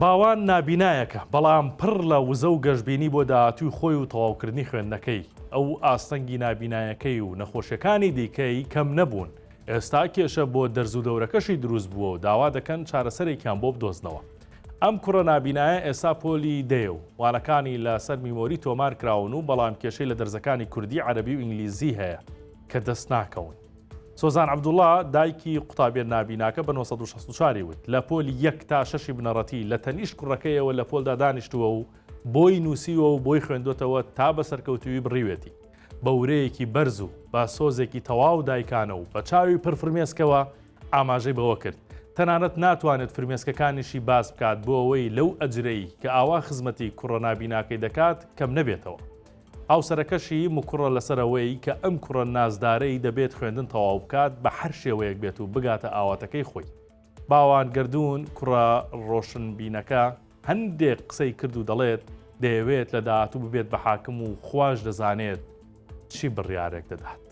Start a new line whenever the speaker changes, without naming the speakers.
باوان نابینایەکە، بەڵام پڕ لە وزە و گەشبینی بۆ داهاتووی خۆی و تەواوکردنی خوێندنەکەی. ئەو ئاستەنگی نابینایەکەی و نەخۆشیەکانی دیکەی کەم نەبوون، ئێستا کێشە بۆ دەرز و دەورەکەشی دروست بووە و داوا دەکەن چارەسەرێکیان بۆ بدۆزنەوە. ئەم کوڕە نابینایە ئێستا پۆلی دەیە و وانەکانی لە سەر میمۆری تۆمار کراون و بەڵام کێشەی لە دەرزەکانی کوردی، عەرەبی و ئینگلیزی هەیە کە دەست ناکەون. سۆزان عەبدوڵا، دایکی قوتابیە نابیناکە بە 964 ی وت، لە پۆلی یەک تا شەشی بنەڕەتی لە تەنیشت کوڕەکەیەوە لە پۆلدا دانیشتووە و بۆی نووسیوە و بۆی خوێندووەتەوە تا بە سەرکەوتوویی بڕیوێتی. بە ورەیەکی بەرز و بە سۆزێکی تەواو دایکانە و بە چاوی پر فرمێسکەوە ئاماژەی بەوە کرد، تەنانەت ناتوانێت فرمێسکەکانیشی باس بکات بۆ ئەوەی لەو ئەجرەی کە ئاوا خزمەتی کوڕە نابیناکەی دەکات کەم نەبێتەوە. هاوسەرەکەشی مکوڕە لەسەر ئەوەی کە ئەم کوڕە نازدارەی دەبێت خوێندن تەواو بکات بە هەر شێوەیەک بێت و بگاتە ئاواتەکەی خۆی. باوان گەردوون کوڕە ڕۆشنبینەکە هەندێک قسەی کرد و دەڵێت دەیەوێت لە داهاتوو ببێت بە حاکم و خواش دەزانێت چی بڕیارێک دەدات.